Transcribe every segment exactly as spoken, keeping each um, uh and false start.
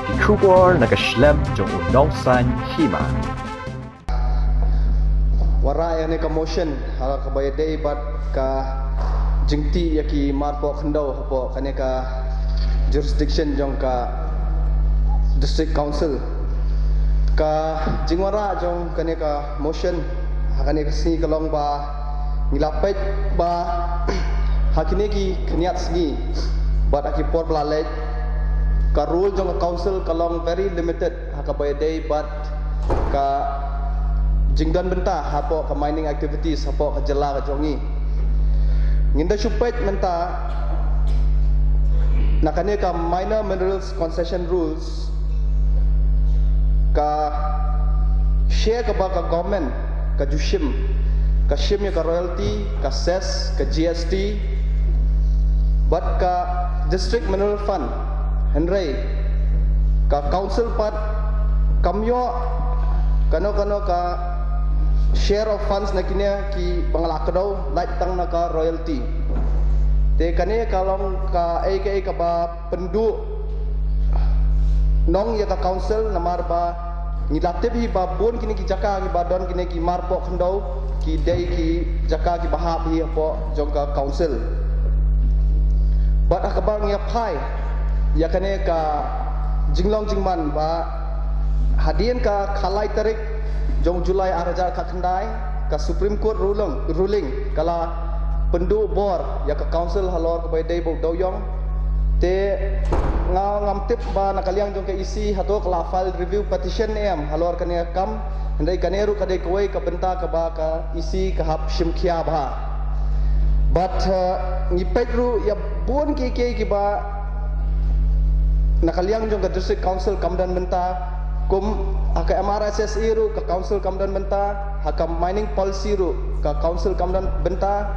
Ki khubor na ka shlem jong u nongsan hima. Wanrah ïa kane ka motion ha kaba ïadei bad ka jingtih ïa ki mar poh khyndew hapoh kane ka jurisdiction jong ka District Council. Ka jingwanrah jong kane ka motion ha kane ka sngi ka long ba ngi la peit ba ha kine ki khyndiat sngi bad ha ki por ba la leit, ka role jong ka council ka long very limited ha kaba ïadei bad ka jingdon bynta hapoh ka mining activities hapoh ka jylla ka jong ngi. Ngin da shu peit mynta na kane ka Minor Minerals Concession Rules, ka share kaba ka government ka ju shim, ka shim ïa ka royalty, ka cess, ka G S T bad ka District Mineral Fund. Hynrei ka council pat kam ïoh kano kano ka share of funds na kine kiba nga la kdew, lait tang na ka royalty. Te kane ka long kaei kaei kaba pynduh nong ïa ka council, namar ba ngi la tip hi ba bun kine ki jaka kiba don kine ki mar poh khyndew ki dei ki jaka kiba hap hi hapoh jong ka council. Bad ha kaba ngi ïa phai ïa kane ka jinglong jingman ba hadien ka khatlai tarik jong July ar hajar khatkhyndai, ka Supreme Court ruling, ruling ka la pynduh bor ïa ka council halor kaba ïadei bad u dewïong. Te nga ngam tip ba na ka liang jong ka E C hato ka la file review petition ne em halor kane ka kam. Hynrei kane ruh ka dei kawei ka bynta kaba ka E C ka hap shim khia bha. Bad, eh, ngi peit ruh ïa bun kiei kiei kiba na ka liang jong ka District Council kam don bynta, kum ha ka M R S S E ruh ka council kam don bynta, ha ka mining policy ruh ka council kam don bynta,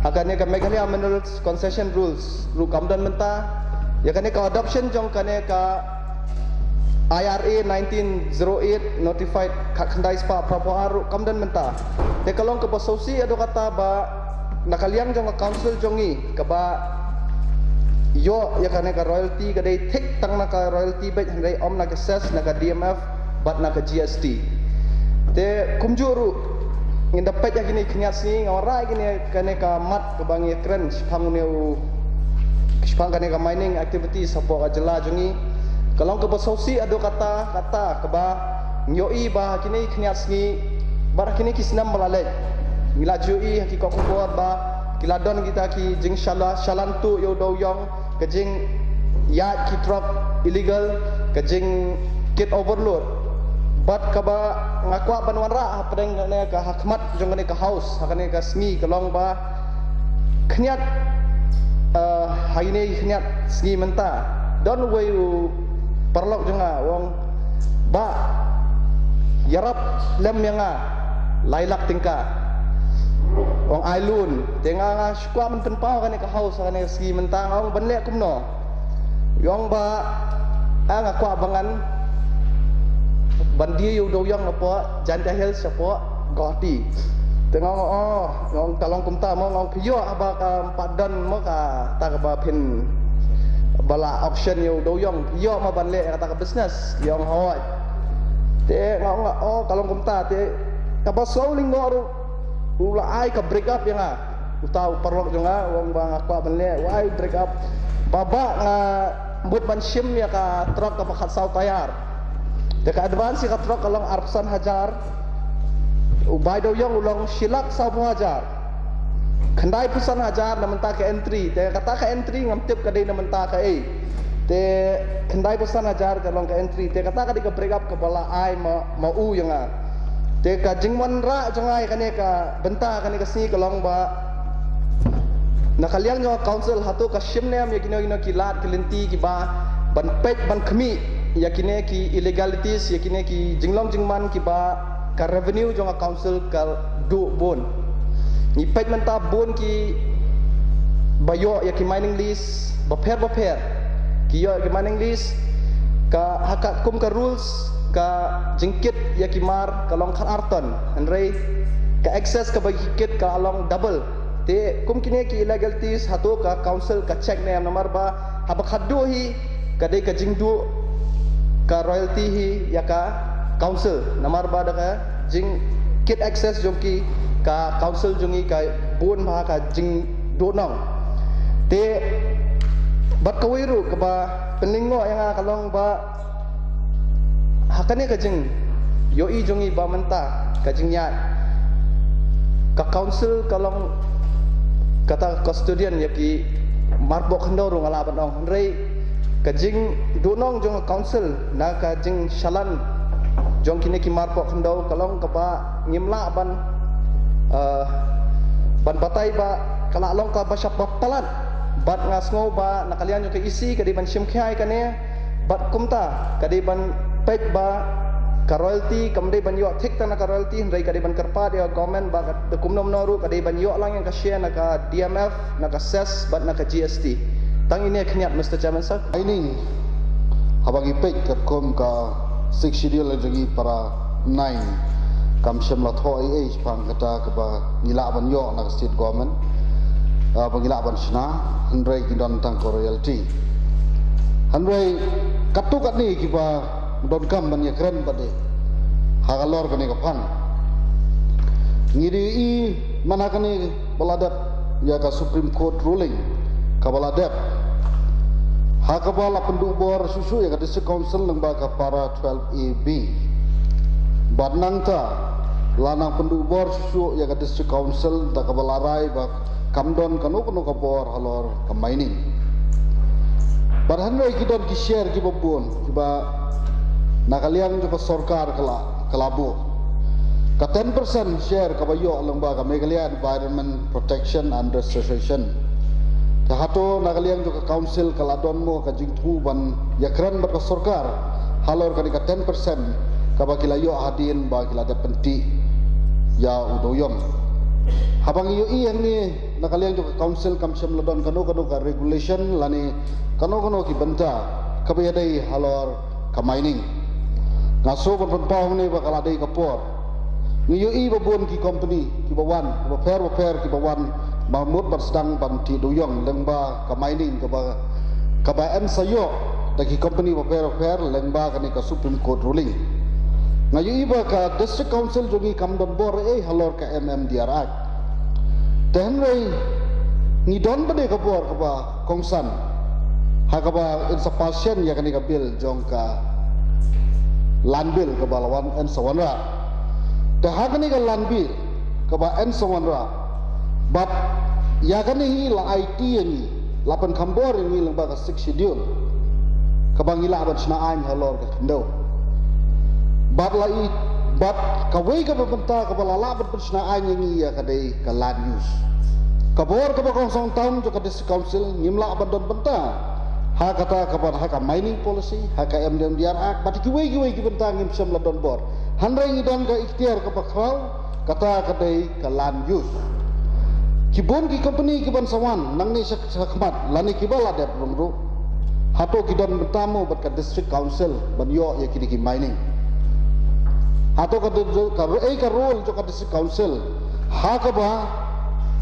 ha kane ka Meghalaya Minerals Concession Rules ruh kam don bynta, ïa kane ka adoption jong kane ka I R A nineteen zero eight notified khatkhyndai spah phra phew ar ruh kam don bynta. Te ka long kaba sngewsih haduh katta ba na ka liang jong ka council jong ngi kaba ïoh ïa kane ka royalty ka dei thik tang na ka royalty beit, hynrei ym na ka cess, na ka D M F bad na ka G S T. Te kumjuh ruh ngin da peit ha kine khyndiat sngi, nga wanrah ïa kine, kane ka mat kaba ngi ïa kren shaphang une u, shaphang kane ka mining activities hapoh ka jylla jong ngi. Ka long kaba sngewsih haduh katta katta kaba ngi ïohi ba ha kine khyndiat sngi bad ha kine ki snem ba la leit, ngi la ju ïohi ha ki kot khubor ba ki la don kita ki jingshala shalan tuh ïa u dewïong, ka jingïaid ki trok illegal, ka jingkit overload. Bad kaba nga kwah ban wanrah hapdeng kane ka, ha khmat jong kane ka House ha kane ka sngi ka long ba khyndiat, eh, ha kine khyndiat sngi mynta don uwei u paralok jong nga u ong, "Bah, ïarap lem ïa nga lai lak tyngka." U ong ai loan. Te nga, nga shu kwah ban pynpaw ha kane ka House ha kane ka sngi mynta, nga ong ban leh kumno. U ong ba, ah, nga kwah ba ngan ban die ïa u dewïong hapoh Jaintia Hills, hapoh Guwahati. Te nga ong, oh, nga ong ka long kumta mo, nga ong phi ïoh haba kam pat don mo kata kaba phin ba la auction ïa u dewïong, phi ïoh mo ban leh kata ka business? U ong hooid. Te nga ong, oh, ka long kumta. Te kaba sngewlyngngoh ruh u la ai ka break up ïa nga. Uta u paralok jong nga u ong ba nga kwah ban leh, u ai break up. Ba, ba nga mut ban shim ïa ka trok kaba khatsaw tyre. Te ka advance ïa ka trok ka long arphew san hajar. U bai dewïong u ong shi lak sawphew hajar. Khyndai phew san hajar na mynta ka entry. Te kata ka entry ngam tip ka dei na mynta kaei. Te khyndai phew san hajar ka long ka entry. Te kata ka dei ka break up kaba la ai ma, ma u ïa nga. Te ka jingwanrah jong nga ïa kane ka bynta kane ka sngi ka long ba na ka liang jong ka council hato ka shim ne em ïa kino kino ki lad ki lynti kiba ban peit ban khmih ïa kine ki illegalities, ïa kine ki jinglong jingman kiba ka revenue jong ka council ka duh bun. Ngi peit mynta bun kiba ïoh ïa ki mining lease bapher bapher. Ki ïoh ïa ki mining lease, ka ha ka kum ka rules, ka jingkit ïa ki mar ka long khatar ton. Hynrei ka excess kaba ki kit ka long double. Te kum kine ki illegalities hato ka council ka check ne em, namar ba haba khatduh hi ka dei ka jingduh ka royalty hi ïa ka council, namar ba da ka jingkit access jong ki, ka council jong ngi ka bun bha ka jingduhnong. Te bad kawei ruh kaba pynlyngngoh ïa nga ka long ba ha kane ka jingïohi jong ngi ba mynta ka jingïaid ka council ka long kata ka custodian ïa ki marpoh khyndew ruh nga lah ban ong, hynrei ka jingduhnong jong ka council na ka jingshalan jong kine ki marpoh khyndew ka long kaba ngim lah ban, eh, ban batai ba ka lah long kaba shah palat. Bad nga sngew ba na ka liang jong ka E C ka dei ban shim khia ïa kane, bad kumta ka dei ban peit ba ka royalty kam dei ban ïoh thik tang na ka royalty, hynrei ka dei ban kyrpad ïa ka government ba ka, da kumno kumno ruh ka dei ban ïoh lang ïa ka share na ka D M F, na ka cess bad na ka G S T. Tang ine khyndiat, Mister Chairman Sir. Mining, haba ngi peit katkum ka Sixth Schedule jong ngi para nine, kam shym la thoh ei ei shaphang kata kaba ngi lah ban ïoh na ka state government, ah, ba ngi lah ban shna, hynrei ki don tang ka royalty. Hynrei katto katne kiba donkam ban ïakren bad de halor kane ka phang. Ngi dei i man ha kane ba la dep ïa ka Supreme Court ruling kaba la dep, ha kaba la pynduh bor shuh shuh ïa ka District Council lyngba ka para twelve A B. Bad nangta la nang pynduh bor shuh shuh ïa ka District Council da kaba la rai ba kam don kano kano ka bor halor ka mining. Bad hynrei ki don ki share kiba bun kiba na ka liang jong ka sorkar ka la, ka la buh. Ka ten percent share kaba ïoh lyngba ka Meghalaya Environment Protection and Restoration. Te hato na ka liang jong ka council ka la don mo ka jingthmu ban ïakren bad ka sorkar halor kane ka ten percent kaba ki la ïoh hadien ba ki la dep pyntih ïa u dewïong? Haba ngi ïohi hangne na ka liang jong ka council kam shym la don kano kano ka regulation lane kano kano ki bynta kaba ïadei halor ka mining. Nga sngew ban pynpaw hangne ba ka la dei ka por. Ngi ïohi ba bun ki company kiba wan, bapher bapher kiba wan, ba mut ban sdang ban tih dewïong lyngba ka mining kaba, kaba yn sa ïoh da ki company bapher bapher lyngba kane ka Supreme Court ruling. Nga ïohi ba ka District Council jong ngi kam don bor ei halor ka M M D R Act. Te hynrei ngi don pat de ka bor kaba kongsan ha kaba yn sa pass ïa kane ka bill jong ka Land Bill kaba la wan, yn sa wanrah. Te ha kane ka Land Bill kaba yn sa wanrah, bad ïa kane hi la aiti ïa ngi, la pynkham bor ïa ngi lyngba ka Sixth Schedule kaba ngi lah ban shna aiñ halor ka khyndew. Bad la i, bad kawei kaba bynta kaba la lah ban pynshna aiñ ïa ngi ïa ka dei ka land use. Ka bor kaba kongsan tam jong ka District Council ngim lah ban don bynta ha kata kaba ha ka mining policy, ha ka M M D R Act, bad kiwei kiwei ki bynta ngim shym la don bor. Hynrei ngi don ka iktiar kaba khraw, kata ka dei ka land use. Ki bun ki company kiban sa wan nangne sha, sha khmat lane kiba la dep rung ruh, hato ki don bynta mo bad ka District Council ban ïoh ïa kine ki mining? Hato ka, ka, ka, ei ka role jong ka District Council ha kaba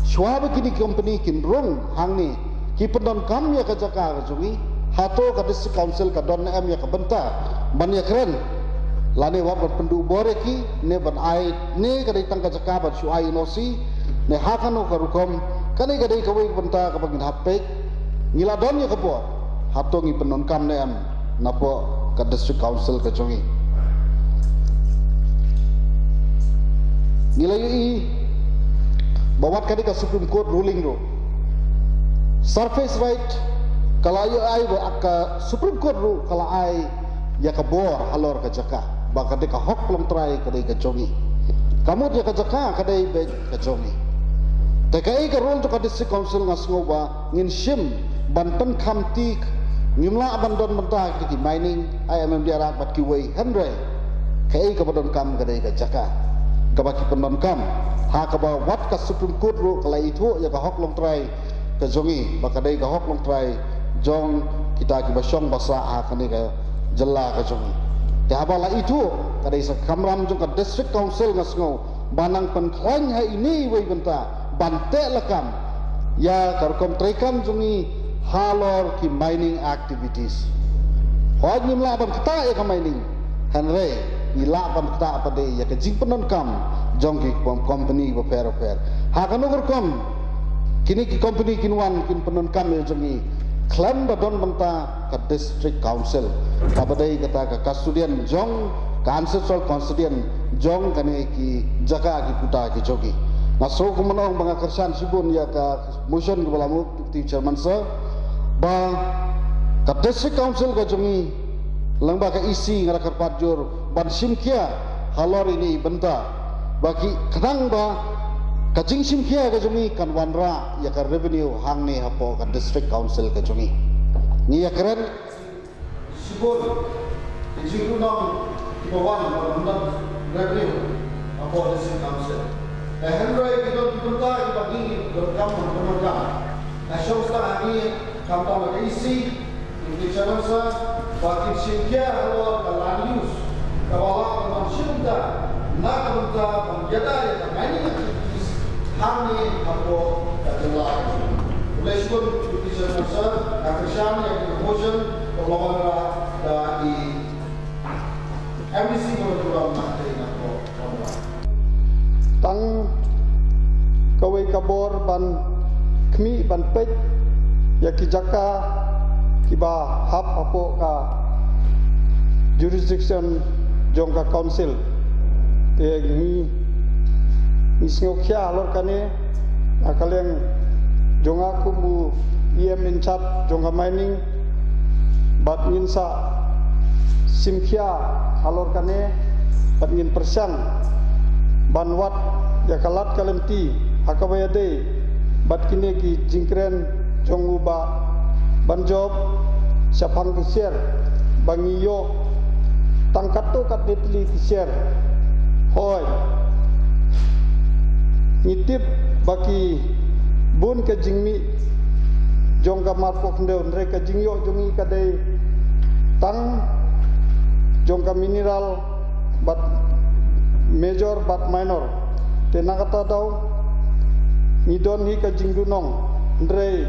shuwa ba kine ki company kin rung hangne, ki pyndonkam ïa ka jaka ka jong ngi, hato ka District Council ka don ne em ïa ka bynta ban ïakren lane wat ban pynduh bor ïa ki, ne ban ai, ne ka dei tang ka jaka ban shu ai N O C, ne ha kano ka rukom? Kane ka dei kawei ka bynta kaba ngin hap peit. Ngi la don ïa ka bor, hato ngi pyndonkam ne em napoh ka District Council ka jong ngi? Ngi la ïohi ba wat ka dei ka Supreme Court ruling ruh, surface right ka la ïoh ai ba ka Supreme Court ruh ka la ai ïa ka bor halor ka jaka, ba ka dei ka hok longtrai ka dei ka jong ngi. Ka mut ïa ka jaka ka dei beit ka jong ngi. Te kaei ka role jong ka District Council? Nga sngew ba ngin shim ban pynkham tik, ngim lah ban don bynta ha ki mining, ha M M D R Act bad kiwei, hynrei kaei kaba donkam ka dei ka jaka kaba ki pyndonkam, ha kaba wat ka Supreme Court ruh ka la ithuh ïa ka hok longtrai ka jong ngi, ba ka dei ka hok longtrai jong kita kiba shong ba sah ha kane ka jylla ka jong ngi. Te haba la ithuh, ka dei sa ka kamram jong ka District Council, nga sngew, ba nang pynkhlaiñ ha ine iwei i bynta ban teh lakam ïa ka rukom treikam jong ngi halor ki mining activities. Hooid, ngim lah ban ktah ïa ka mining, hynrei ngi lah ban ktah pat de ïa ka jingpyndonkam jong ki kom-, company bapher bapher. Ha kano ka rukom kine ki company kin wan kin pyndonkam ïa jong ngi? Khlem da don bynta ka District Council, kaba dei kata ka custodian jong, ka ancestral custodian jong kane ki jaka ki puta ki jong ngi. Nga sngew kumno ba nga kyrshan shibun ïa ka motion kaba la move, Deputy Chairman Sir, ba ka District Council ka jong ngi, lyngba ka E C, nga la kyrpad jur ban shim khia halor ine i bynta, ba ki khnang ba ka jingshim khia ka jong ngi kan wanrah ïa ka revenue hangne hapoh ka District Council ka jong ngi. Ngi ïakren shibun ki jingduhnong kiba wan na ka bynta revenue hapoh District Council. Te hynrei ki don ki bynta kiba ngi donkam ban pyndonkam. Nga shong sdang ha ngi khamtam ha ka E C, ngi ki channel sa, ba ki shim khia halor ka land use kaba lah ban shim ta na ka bynta ban ïada ïa ka mining activities hangne hapoh ka jylla. Khublei shibun, Deputy Chairman Sir, nga kyrshan ïa ka motion kaba la wanrah da i M D C kaba la wanrah. Tang kawei ka bor ban khmih ban peit ïa ki jaka kiba hap hapoh ka jurisdiction jong ka council. Te ngi, ngi sngew khia halor kane, na ka liang jong nga kum u E M in charge jong ka mining, bad ngin sa shim khia halor kane, bad ngin pyrshang ban wad ïa ka lad ka lynti ha kaba ïadei bad kine ki jingkren jong u Bah Banjop shaphang ki sher, ba ngi ïoh tang katto katne tylli ki sher. Hooid, ngi tip ba ki bun ka jingmih jong ka marpoh khyndew, hynrei ka jingïoh jong ngi ka dei tang jong ka mineral, bad major bad minor. Te na kata daw ngi don hi ka jingduhnong, hynrei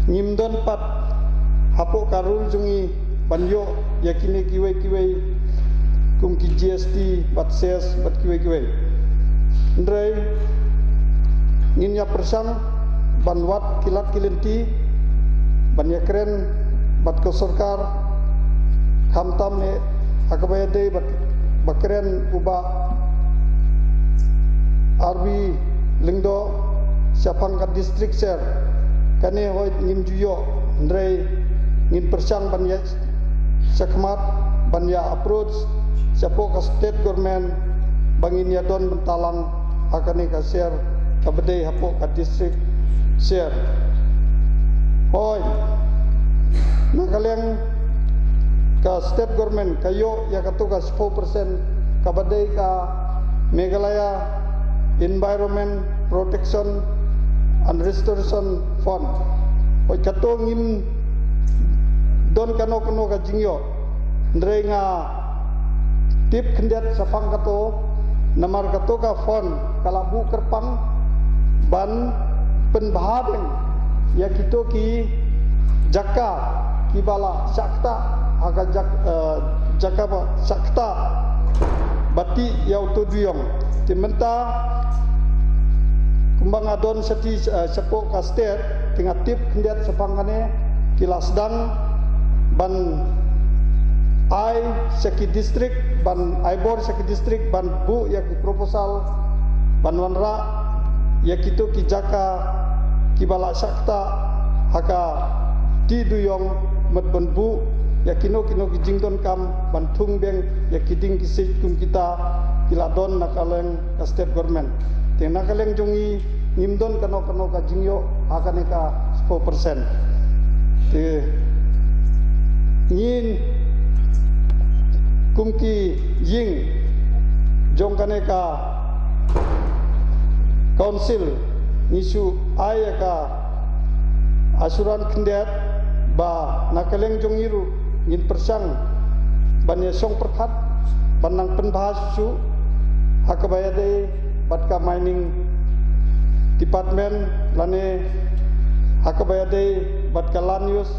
ngim don pat hapoh ka rule jong ngi ban ïoh ïa kine kiwei kiwei kum ki G S T bad cess bad kiwei kiwei. Hynrei ngin ïa pyrshang ban wad ki lad ki lynti, ban ïakren bad ka sorkar, khamtam ne ha kaba ïadei bad ba kren u Bah R B Lyngdoh shaphang ka district sher. Kane hooid ngim ju ïoh, hynrei ngin pyrshang ban ïa shakhmat ban ïa approach shapoh ka state government ba ngin ïa don bynta lang ha kane ka sher kaba dei hapoh ka district sher. Hooid, na ka liang ka state government ka ïoh ïa kato ka shiphew percent kaba dei ka Meghalaya Environment Protection and Restoration Fund. Hooid, kato ngim don kano kano ka jingïoh. Hynrei nga tip khyndiat shaphang kato, namar kato ka fund ka la buh kyrpang ban pynbha deng ïa kito ki jaka kiba la shah ktah, ha ka jak-, eh, jaka ba shah ktah ba tih ïa uto u duyong. Te mynta kumba nga don shati, eh, shapoh ka state, te nga tip khyndiat shaphang kane, ki la sdang ban ai sha ki district, ban ai bor sha ki district ban buh ïa ki proposal ban wanrah ïa kito ki jaka kiba la shah ktah ha ka tih duyong, mut ban buh ïa kino kino ki jingdonkam ban thung biang ïa ki dieng ki siej kum kita ki la don na ka liang ka state government. Te na ka liang jong ngi ngim don kano kano ka jingïoh ha kane ka four percent. Te ngin kum ki ïing jong kane ka council ngi shu ai ïa ka assurance khyndiat ba na ka liang jong ngi ruh ngin pyrshang ban ïa shong pyrkhat ban nang pynbha shuh ha kaba ïadei bad ka mining department lane ha kaba ïadei bad ka land use,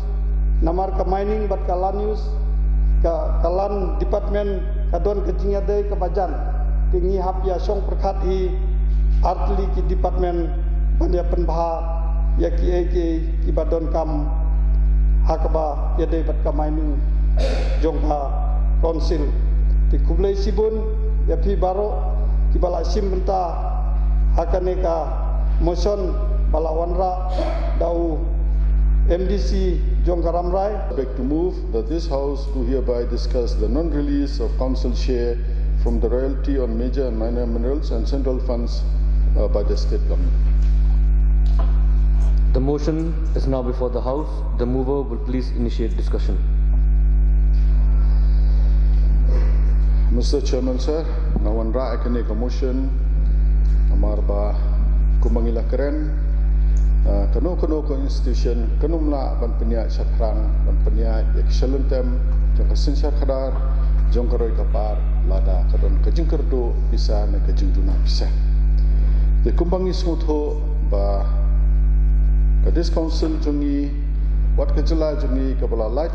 namar ka mining bad ka land use Department ka don ka jingïadei kaba jan. Te ngi hap ïa shong pyrkhat hi artylli ki department ban ïa pynbha ïa kiei kiei kiba donkam ha kaba ïadei bad ka mainu jong ka council. Te khublei shibun ïa phi baroh kiba la shim bynta ha kane ka motion ba la wanrah da u M D C jong ka Rambrai. Beg to move that this House do hereby discuss the non-release of council share from the royalty on major and minor minerals and central funds uh, by the state government. The motion is now before the House. The mover will please initiate discussion. Mister Chairman, sir, nga wanrah ïa kane ka motion namar ba kumba ngi la kren, ah, kano kano ka institution kan ym lah ban pynïaid shaphrang, ban pynïaid ïa ka shalynter jong ka synshar khadar jong ka roi ka par lada ka don ka jingkyrduh pisa ne ka jingduna pisa. Te kumba ngi sngewthuh ba ka District Council jong ngi, wat ka jylla jong ngi kaba la lait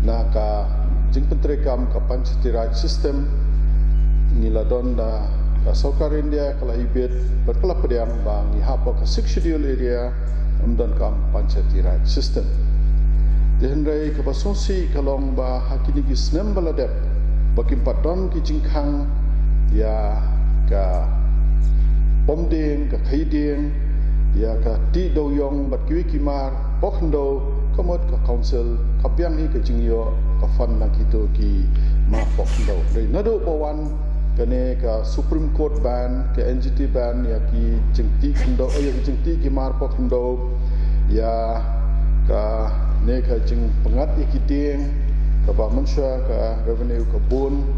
na ka jingpyntreikam ka Panchayati Raj system, ngi la don da ka sorkar India ka la ibit bad ka la pdiang ba ngi hap ha ka Sixth Schedule area ym donkam Panchayati Raj system. Te hynrei kaba sngewsih ka long ba ha kine ki snem ba la dep ba kim pat don ki jingkhang ïa ka pom dieng, ka khaïi dieng, ïa ka tih dewiong bad kiwei ki mar poh khyndew, ka mut ka council ka biang hi ka jingïoh ka fund na kito ki mar poh khyndew. Dei naduh ba wan kane ka Supreme Court ban, ka N G T ban ïa ki jingtih khyndew, ïa ki jingtih ki mar poh khyndew, ïa kane ka jingpyngat ïa ki dieng kaba mynshuwa ka revenue ka bun.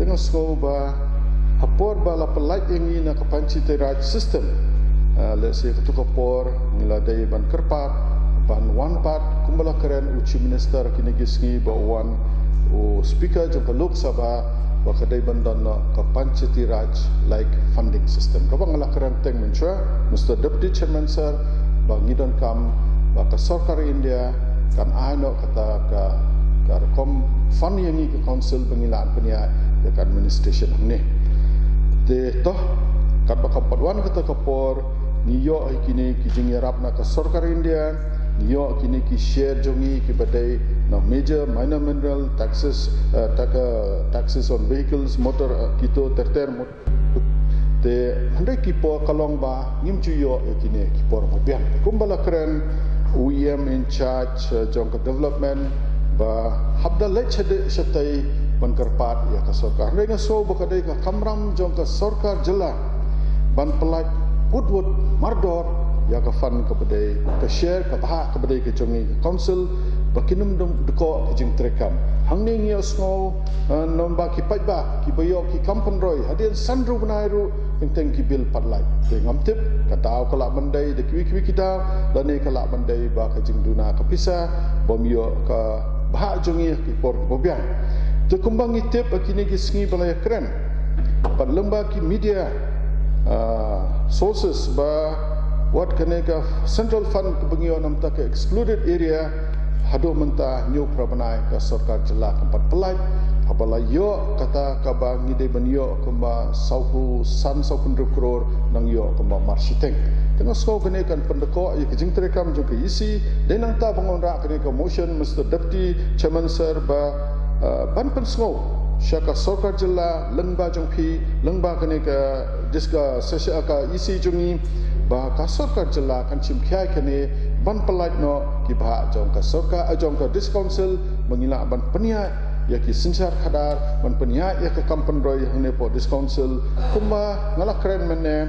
Te nga sngew ba ha por ba la pynlait ïa ngi na ka Panchayati Raj system, ah, lehse kato ka por ngi la dei ban kyrpad ban wan pat kumba la kren u Chief Minister kine ki sngi ba u wan u Speaker jong ka Lok Sabha ba ka dei ban don noh ka Panchayati Raj like funding system. Kaba nga la kren teng mynshuwa, Mister Deputy Chairman, sir, ba ngi donkam ba ka sorkar India kan ai noh kata ka, ka rukom fund ïa ngi ka council ba ngi lah pynïaid ïa ka administration hangne. Te to, katba kam pat wan kata ka por, ngi ïoh hi kine ki jingïarap na ka sorkar India, ngi ïoh kine ki share jong ngi kiba dei na major, minor mineral, taxes, eh, ta-, eh, taxes on vehicles, motor, eh, kito ter ter, mot-, te hynrei ki por ka long ba ngim ju ïoh ïa kine ki por ba biang. Kumba la kren u E M in charge, eh, jong ka development ba hap da leit shadih shatei ban kyrpad ïa ka sorkar. Hynrei nga sngew ba ka dei ka kamram jong ka sorkar jylla ban pynlait wut wut mardor ïa ka fund kaba dei, ka share, ka bhah kaba dei ka jong ngi ka council ba kin ym dum dkoh ka jingtreikam. Hangne ngi ïohsngew, eh, namar ba ki paidbah kiba ïoh ki kam pynroi hadien san hynriew bnai ruh teng teng ki bill pat lait. Te ngam tip, ka daw ka lah ban dei da kiwei kiwei ki daw, lane ka lah ban dei ba ka jingduna ka pisa bym ïoh ka bhah jong ngi ha ki por kiba biang. Te kumba ngi tip ha kine ki sngi ba la ïakren bad lyngba ki media, ah, sources ba wat kane ka central fund kaba ngi ïoh na bynta ka excluded area, haduh mynta hynñiew phra bnai ka sorkar jylla kam pat pynlait haba la ïoh kata kaba ngi dei ban ïoh kumba sawphew san, sawphew hynriew klur, nang ïoh kumba mar shiteng. Te nga sngew kane kan pyndkoh ïa ka jingtreikam jong ka E C. Dei nangta ba nga wanrah kane ka motion, Mister Deputy Chairman, sir, ba, eh, ban pynsngew sha ka sorkar jylla lyngba jong phi, lyngba kane ka dis-, ka session, ka E C jong ngi, ba ka sorkar jylla kan shim khia ïa kane ban pynlait noh ki bhah jong ka sorkar, eh, jong ka District Council, ba ngin lah ban pynïaid ïa ki synshar khadar, ban pynïaid ïa ka kam pynroi hangne hapoh District Council. Kumba nga la kren mynne,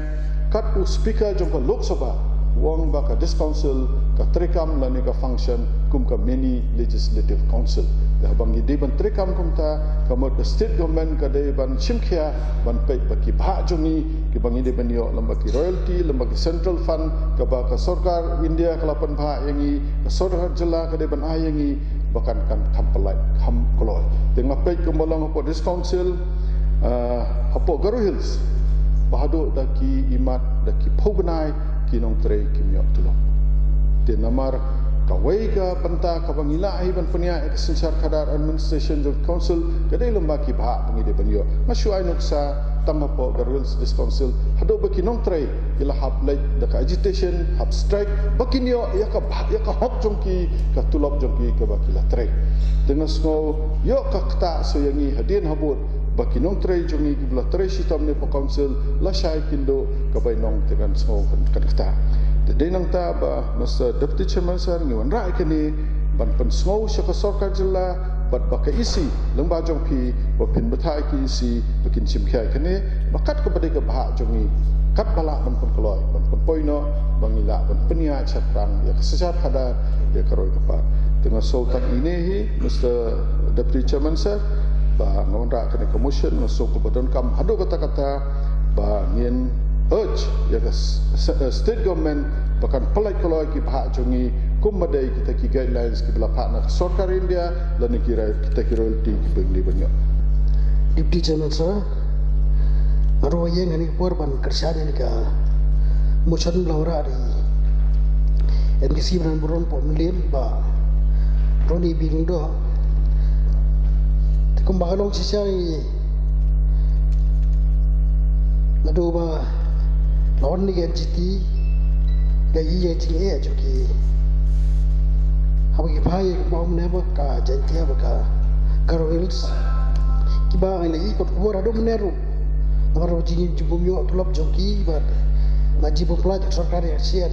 kat u Speaker jong ka Lok Sabha u ong ba ka District Council ka treikam lane ka function kum ka mini legislative council. Te haba ngi dei ban treikam kumta, ka mut ka state government ka dei ban shim khia ban peit ba ki bhah jong ngi kiba ngi dei ban ïoh lyngba ki royalty, lyngba ki central fund kaba ka sorkar India ka la pynbhah ïa ngi, ka sorkar jylla ka dei ban ai ïa ngi, ba kan, kan kham pynlait, kham kloi. Te nga peit kumba long hapoh District Council, ah, hapoh Garo Hills, ba haduh da ki imat, da ki phew bnai ki nongtrei kim ïoh tulop. Te namar Kawei ka bynta kaba ngi lah hi ban pynïaid ïa ka synshar khadar administration jong council ka dei lyngba ki bhah ba ngi dei ban ïoh. Nga shu ai nuksa tang hapoh Garo Hills District Council haduh ba ki nongtrei ki la hap leit da ka agitation, hap strike ba kin ïoh ïa ka bhah, ïa ka hok jong ki, ka tulop jong ki kaba ki la trei. Te nga sngew ïoh ka ktah sha ïa ngi hadien habud ba ki nongtrei jong ngi kiba la trei shitom ne hapoh council lashai kin duh ka bainong, te ngan sngew kan, kan ktah. Te dei nangta ba Mister Deputy Chairman Sir, ngi wanrah ïa kane ban pynsngew sha ka sorkar jylla bad ba ka E C lyngba jong phi ba phin bthah ïa ka E C ba kin shim khia ïa kane, ba kat kaba dei ka bhah jong ngi, kat ba lah ban pynkloi ban pynpoi noh ba ngi lah ban pynïaid shaphrang ïa ka synshar khadar ïa ka roi ka par. Te nga sngew tang ine hi Mister Deputy Chairman Sir, ba nga wanrah kane ka motion, nga sngew kaba donkam haduh katta katta ba ngin urge ïa ka s-, s-, eh, state government ba kan pynlait kloi ki bhah jong ngi kumba dei kita ki guidelines kiba la phah na ka sorkar India lane ki rai, kita ki royalty kiba ngi dei ban ïoh. Deputy Chairman Sir, nga ruh ïeng ha kane ka por ban kyrshan ïa kane ka motion ba la wanrah da i M D C Bnangbron Pohmynlieh bad Ronnie B Lyngdoh. Te kumba ka long shisha i, naduh ba la wan ïa ka N G T, ka i ïa jingeh jong ki, haba ki phai kumba mynne ba ka Jaintia bad ka Garo Hills, kiba ngi la ïoh kot khubor haduh mynne ruh. Namar ba jing, jingbym ïoh tulop jong ki bad na jingbym pynlait sorkar ïa ka shiar.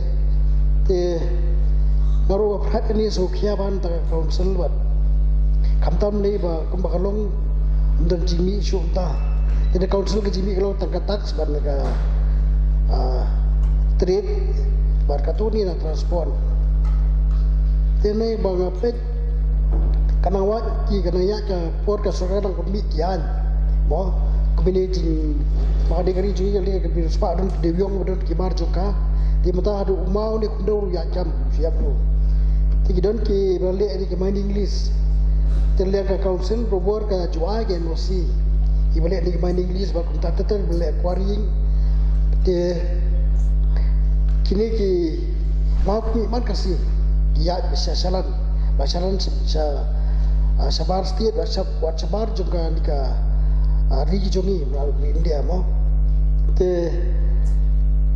Te baroh ba phrat kane shu khia ban ta ka council bad khamtam ne ba kumba ka long ym don jingmih shuh mynta. Te na council ka jingmih ka long tang ka tax bad na ka, ah, trade bad katto katne na transport. Te ne ba nga peit ka nang wad ki, ka nang ïaid ka por ka sorkar nang pynmih ki aiñ. Mo, kumne jing, ma ka dei ka ri jong ngi ka dei ka pyrshah don ki dewïong, don ki mar jong ka. Te mynta haduh u maw ne khyndew ruh ïaid kam, ïaid ruh. Te ki don kiba leh ïa ki mining lease. Te leh ka council barabor ka ju ai ka N O C. Kiba leh ïa ki mining lease bad kumta ter ter ba leh quarrying. Te kine ki maw ki man ka si ki ïaid sha shalan, ba shalan sha, sha, ah, shabar state, ba shab-, wat shabar jong kane ka, ah, ri jong ngi, ba India mo. Te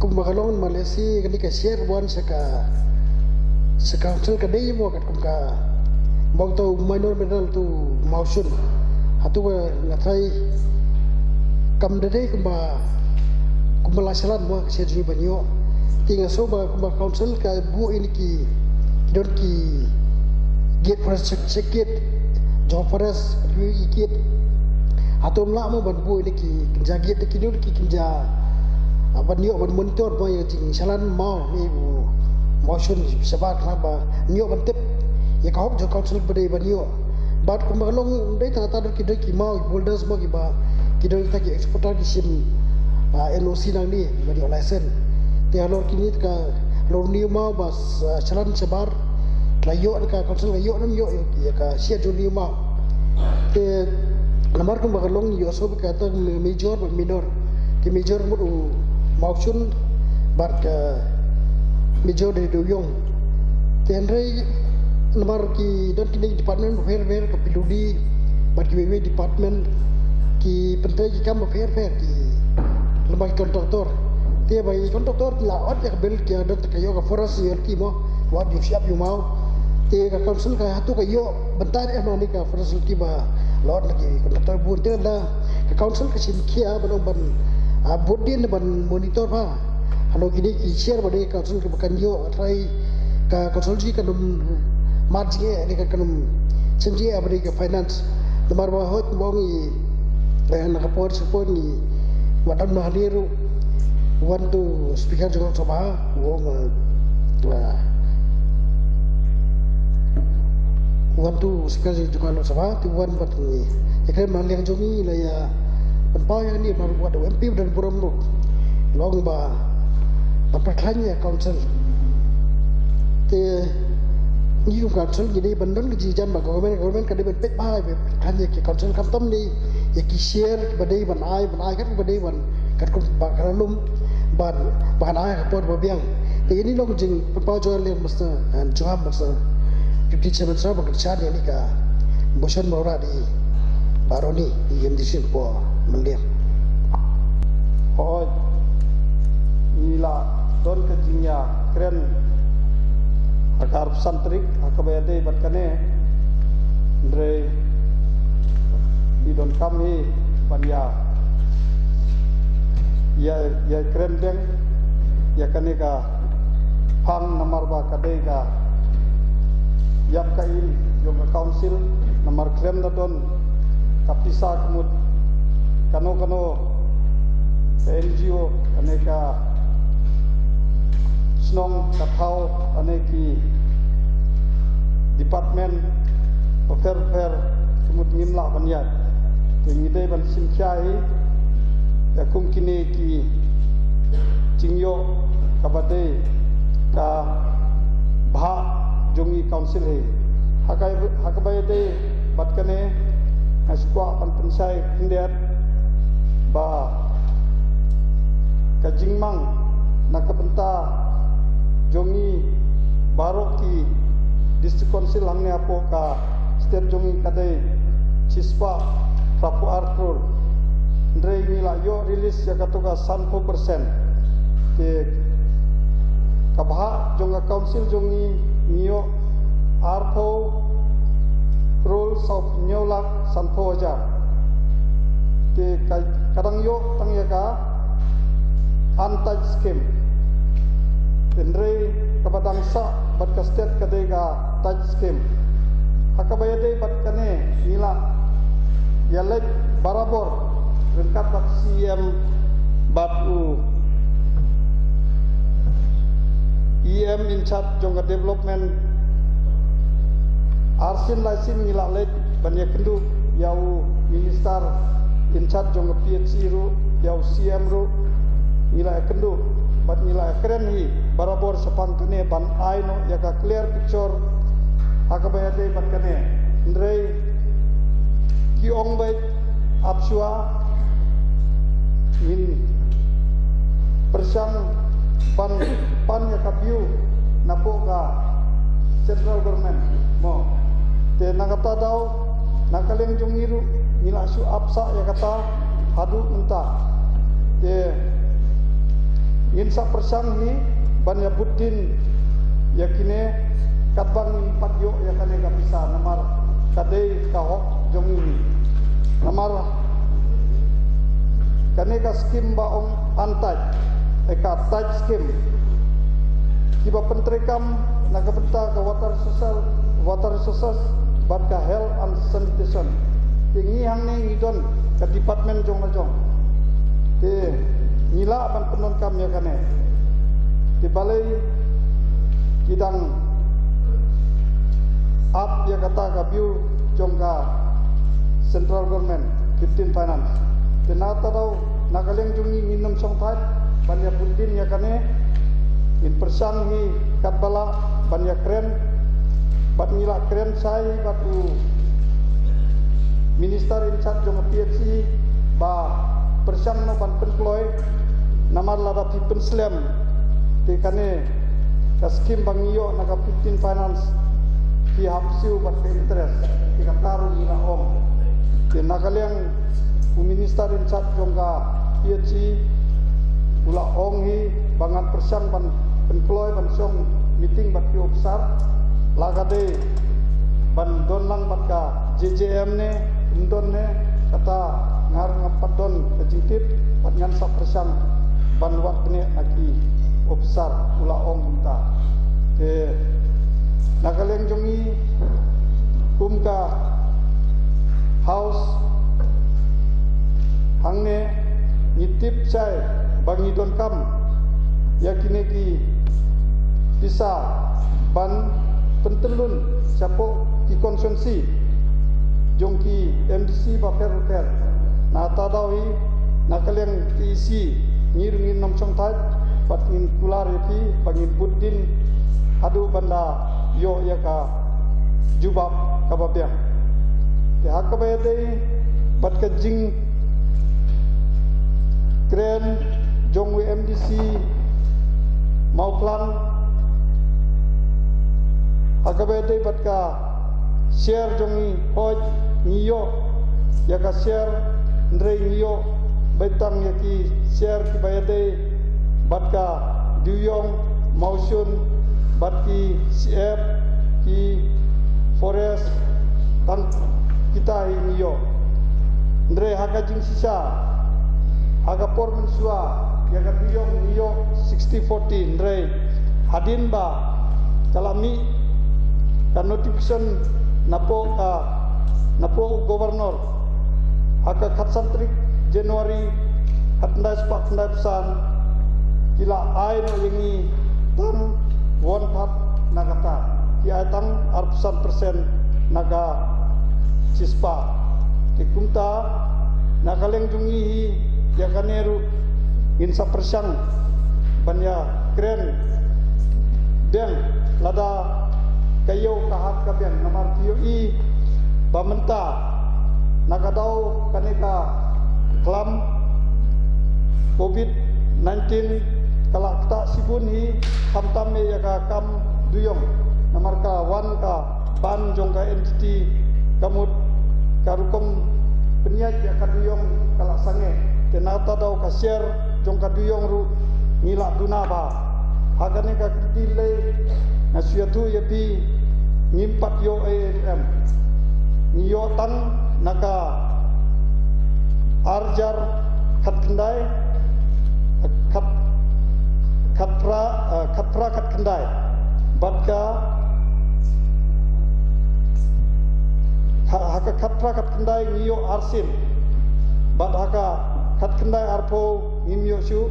kumba ka long Malaysia, kane ka share wan sha ka, sha ka council ka dei mo, katkum ka, mo to minor mineral to mawshun. Hato ka nga trai kam da dei kumba, kumba la shalan mo ka share jong ngi ban ïoh. Te nga sngew ba kumba council ka buh ïa ki, ki don ki gate, forest check, check gate jong forest, ki gate. Hato ym lah mo ban buh ïa ki kynja gate, ki don ki kynja, ah, ban ïoh ban monitor mo ïa ka jingshalan maw ne u mawshun shabar, khnang ba ïoh ban tip ïa ka hok jong council ba dei ban ïoh. Bad kumba ka long dei tang, tang don ki, don ki maw, ki boulders mo kiba ki don kita ki exporter ki shim, ah, N O C nangne ban ïoh license. Te halor kine ka, halor une u maw ba, ah, shalan shabar la ïoh, ka council la ïoh, nam ïoh ïa ka share jong une u maw. Te namar kumba ka long ïoh shuh ka tang major bad minor. Ki major mut u mawshun bad ka major dei u dewïong. Te hynrei namar ki don kine department bapher bapher, ka P W D bad kiwei kiwei department ki pyntrei ki kam bapher bapher ki, lem bad ki contractor. Te ba ki contractor ki la ot ïa ka bill, ki don te ka ïoh ka forest royalty mo, wat ïoh shyiap ïoh maw. Te ka council ka hato ka ïoh bynta ne em na kane ka forest royalty ba la ot na ki contractor bun. Te lada ka council ka shim khia ban ong ban, ah, bud dien ban monitor bha halor kine ki share ba dei ka council kaba kan ïoh, trai ka council ji kan ym mad jingeh ne kan ym shem jingeh ba dei ka finance. Namar ba hooid ba ong i, eh, na ka por sha por ngi, wat dang na hali ruh, wan tu speaker jong ka Lok Sabha, u ong, eh, wan tu speaker jong ka Lok Sabha, te wan bad ngi. Ïa kane ma liang jong ngi la ïa pynpaw ïa kane, namar wat u M P u don burom ruh, la ong ba, ba pyrkhat ïa ka council. Te ngi kum council ngi dei ban don ka jingjan bad government, government ka dei ban peit bha, ba pyrkhat ïa ka council, khamtam ne ïa ki share ba dei ban ai, ban ai katba dei ban, katkum ba ka la lum ban, ban ai ha ka por ba biang. Ini long jingpynpaw jong nga lem masa, eh, jong nga masa. Deputy Chairman sa ba ka chan ini ka motion mora di Baroni, i M D C po mendir. Hoi, ila don ka jingïakren ha ka arphew san tarik, ha kaba ïadei bad kane, hynrei ngi donkam hi ban ïa, ïa, ïakren biang ïa kane ka phang namar ba ka dei ka ïap ka im jong ka council, namar khlem da don ka pisa ka mut kano kano ka N G O, kane ka shnong ka thaw, kane ki department bapher bapher ka mut ngim lah ban ïaid. Te ngi dei ban shim khia hi ïa kum kine ki jingïoh kaba dei ka bhah jong i council hi. Ha ka, ha kaba ïadei bad kane nga sngewkwah ban pynshai khyndiat ba ka jingmang na ka bynta jong i baroh ki district council hangne hapoh ka state jong i ka dei shispah phra phew ar klur. Hynrei ngi la ïoh release ïa kato ka sanphew percent. Te ka bhah jong ka council jong i ngi ïoh arphew klur sawphew hynñiew lak sanphew hajar. Te ka, ka dang ïoh tang ïa ka untouched scheme. Hynrei kaba dang sah bad ka state ka dei ka touched scheme. Ha kaba ïadei bad kane ngi la ïaleit barabor ryngkat bad C M bad u E M in charge jong ka development. Arsien laisien ngi la leit ban ïakynduh ïa u minister in charge jong ka P H E ruh, ïa u C M ruh. Ngi la ïakynduh bad ngi la ïakren hi barabor shaphang kane ban ai noh ïa ka clear picture ha kaba ïadei bad kane. Hynrei ki ong beit ap shuwa ngin pyrshang ban pan ïa ka bill napoh ka central government mo. Te na kata daw na ka liang jong ngi ruh ngi la shu ap sah ïa kata haduh mynta. Te ngin sa pyrshang hi ban ïa bud dien ïa kine katba ngim pat ïoh ïa kane ka pisa namar ka dei ka hok jong ngi. Namar kane ka scheme ba ong untouched, eh, ka touched scheme, kiba pyntreikam na ka bynta ka water resources, water resources bad ka health and sanitation. Te ngi hangne ngi don ka department jong la jong. Te ngi lah ban pyndonkam ïa kane. Te balei ki dang ap ïa kata ka bill jong ka central government, fifteen finance. Te na kata daw na ka liang jong ngi ngin nym shongthait ban ïa bud dien ïa kane. Ngin pyrshang hi katba lah ban ïakren bad ngi la kren shai bad u minister in charge jong ka P H E ba pyrshang noh ban pynkloi namar lada phi pynslem te kane ka scheme ba ngi ïoh na ka fifteen finance phi hap siew bad ka interest. Te kata ruh ngi la ong. Te na ka liang u minister in charge jong ka P H E u la ong hi ba ngan pyrshang ban pynkloi ban shong meeting bad ki ophisar. La ka dei ban don lang bad ka J J M ne ym don ne, kata nga ruh ngam pat don ka jingtip bad ngan sa pyrshang ban wad bniah na ki ophisar, u la ong kumta. Te na ka liang jong ngi kum ka House hangne ngi tip shai ba ngi donkam ïa kine ki pisa ban pyntyllun shapoh ki constituency jong ki M D C bapher bapher. Na kata daw hi na ka liang T E C ngi ruh ngin nym shongthait bad ngin kular ïa phi ba ngin bud dien haduh ban da ïoh ïa ka jubab kaba biang. Te ha kaba ïadei bad ka jingkren jong u M D C Mawphlang, ha kaba ïadei bad ka share jong ngi, hooid ngi ïoh ïa ka share, hynrei ngi ïoh beit tang ïa ki share kiba ïadei bad ka Dewïong, Mawshun, bad ki C F, ki forest, tang kita hi ngi ïoh. Hynrei ha ka jingshisha, ha ka por mynshuwa, ïa ka Dewïong ngi ïoh sixty forty, hynrei hadien ba ka la mih ka notification napoh ka, napoh u governor, ha ka khatsan tarik January, khatkhyndai spah khyndaiphew san, ki la ai noh ïa ngi tang one third na kata, ki ai tang arphew san percent na ka shispah. Te kumta, na ka liang jong ngi hi, ïa kane ruh ngin sa pyrshang ban ïakren biang, lada ka ïew ka hat ka biang, namar ki ïohi ba mynta na ka daw kane ka khlam covid nineteen ka la ktah shibun hi, khamtam ïa ka kam Dewïong, namar ka wan ka ban jong ka entity, ka mut ka rukom pynïaid ïa ka Dewïong ka la sangeh. Te na kata daw ka share jong ka Dewïong ruh ngi la duna bha. Ha kane ka kti lei, nga shu ïathuh ïa phi, ngim pat ïoh ei ei ruh em. Ngi ïoh tang na ka ar hajar khatkhyndai, khat, khatphra, eh, khatphra khatkhyndai. Bad ka, ha, ha ka khatphra khatkhyndai ngi ïoh arsien. Bad ha ka khatkhyndai arphew ngim ïoh shuh,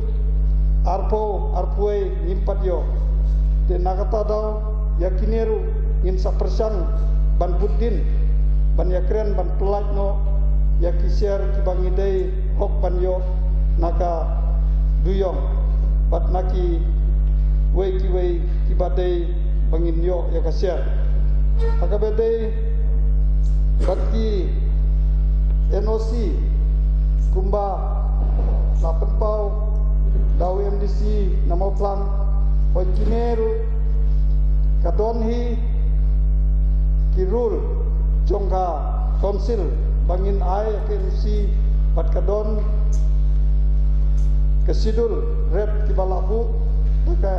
arphew, arphew wei ngim pat ïoh. Te na kata daw, ïa kine ruh ngin sa pyrshang ban bud dien, ban ïakren, ban pyllait noh ïa ki share kiba ngi dei hok ban ïoh na ka Dewïong, bad na kiwei kiwei kiba dei ba ngin ïoh ïa ka share. Ha kaba dei bad ki N O C, kumba la pynpaw da u M D C na Mawphlang, hooid kine ruh ka don hi ki rule jong ka council ba ngin ai ka N O C, bad ka don ka schedule rate kiba la buh da ka,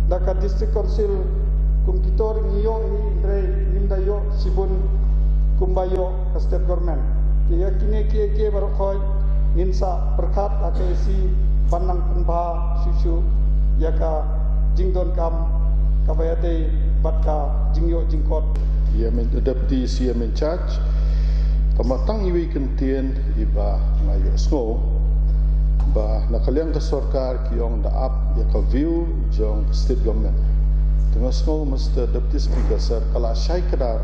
da ka district council. Kum kito ruh ngi ïoh hi, hynrei ngim da ïoh shibun kumba ïoh ka state government. Te ïa kine kiei kiei baroh khoit ngin sa pyrkhat ha ka A C ban nang pynbha shuh shuh ïa ka jingdonkam kaba ïadei bad ka jingïoh jingkot. Ïa mynta Deputy C M in charge, tang ba tang iwei i kyntien iba nga ïohsngew ba na ka liang ka sorkar ki ong da ap ïa ka view jong ka state government. Te nga sngew, Mister Deputy Speaker Sir, ka la shai kdar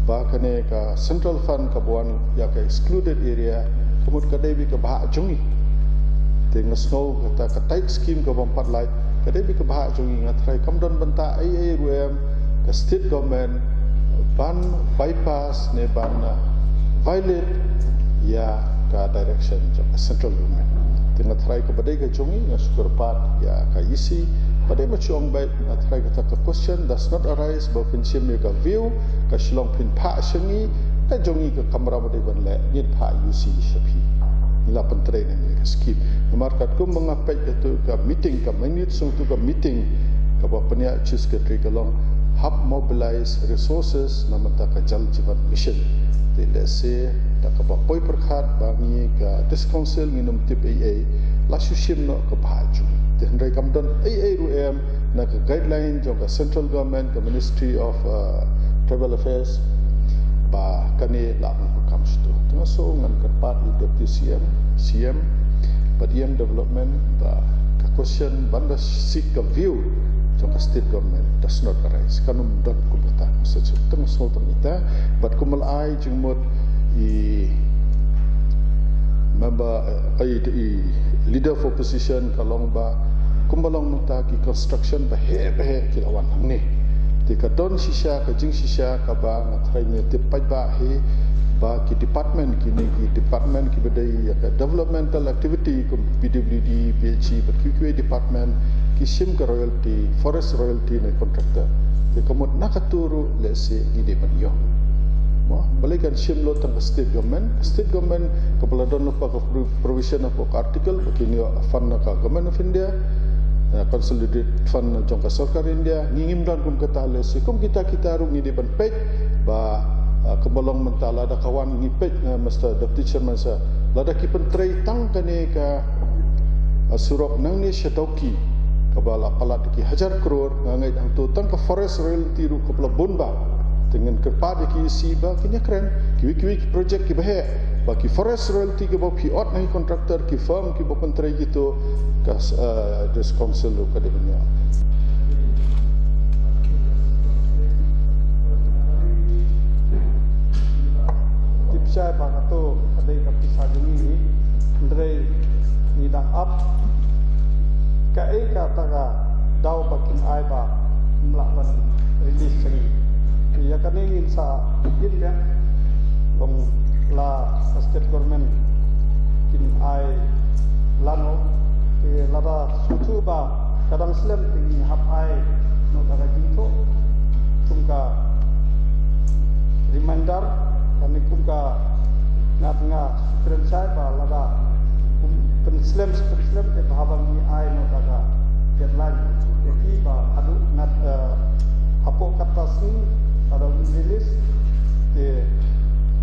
ba kane ka central fund kaba wan ïa ka excluded area, ka mut ka dei beit ka bhah jong ngi. Te nga sngew kata ka tight scheme kaba ym pat lait ka dei beit ka bhah jong ngi. Nga tharai kam don bynta ei ei ruh em ka state government ban bypass ne ban, uh, violate ïa ka direction jong ka central government. Te nga tharai kaba dei ka jong ngi, nga shu kyrpad ïa ka E C, ba dei ma shu ong beit, nga tharai kata ka question does not arise ba phin shim ïa ka view, ka Shillong phin phah sha ngi, ka jong ngi ka kamram ba dei ban leh, ngin phah U C sha phi. Ngi la pyntrei na ngi ka scheme. Namar katkum ba nga peit katto ka meeting, ka minutes jong katto ka meeting, kaba pynïaid Chief Secretary ka long hap mobilize resources na bynta ka Jal Jeevan Mission. Te lehse da kaba poi pyrkhat ba ngi ka District Council ngin ym tip ei ei, la shu shim noh ka bhah jong ngi. Te hynrei kam don ei ei ruh em na ka guideline jong ka central government, ka Ministry of, uh, Tribal Affairs, ba kane lah ban pyrkhat shuh. Te nga sngew ngan kyrpad ïa u Deputy C M, C M bad E M Development ba ka question ban da seek ka view jong ka state government does not arise. Kan ym don kum kata. Te nga sngew tang ita bad kumba la ai jingmut i member, eh, i, i leader of opposition, ka long ba kumba long mynta ki construction ba heh ba heh ki la wan hangne. Te ka don shisha, ka jingshisha, kaba nga tharai ngi tip paidbah hi, ba ki department, kine ki department, kiba dei ïa ka developmental activity, kum P W D, P H E, bad kiwei kiwei department, ki shim ka royalty, forest royalty na contractor. Te ka mut na katu ruh lehse ngi dei ban ïoh. Mo, balei kan shim lut tang ka state government, state government, kaba la don lypa ka pro-, provision hapoh ka article, ba kin ïoh fund na ka Government of India, eh, consolidated fund jong ka sorkar India, ngi ngim don kum kata lehse, kum kita kita ruh ngi dei ban peit, ba, eh, kumba long mynta lada ka wan ngi peit, eh, Mister Deputy Chairman sir, lada ki pyntrei tang kane ka, eh, surok nangne sha Dawki, kaba la palat ki hajar klur, nga ngeit hangto tang ka forest royalty ruh kaba la bun bha. Te ngan kyrpad ïa ki C E ba kin ïakren, kiwei kiwei ki project kiba heh, ba ki forest royalty kiba phi ot na ki contractor, ki firm kiba pyntrei kito, ka, eh, District Council ruh ka dei ban ïoh. Tip shai ba kato ka dei ka pisa jong ngi, hynrei ngi dang ap kaei kata ka daw ba kin ai ba ym lah ban release sha ngi. Ïa kane ngin sa ïeng biang, long la ka state government kin ai lano, te lada sngewthuh ba ka dang slem te ngi hap ai noh da ka jingthoh kum ka reminder, kane kum ka ngat nga kren shai ba lada kum pynslem, pynslem te ba haba ngi ai noh da ka deadline. Te ki ba haduh ngat, eh, hapoh kata sngi lada ym release te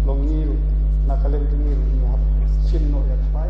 long ngi ruh na ka liang jong ngi ruh ngi hap shim noh ïa ka bai.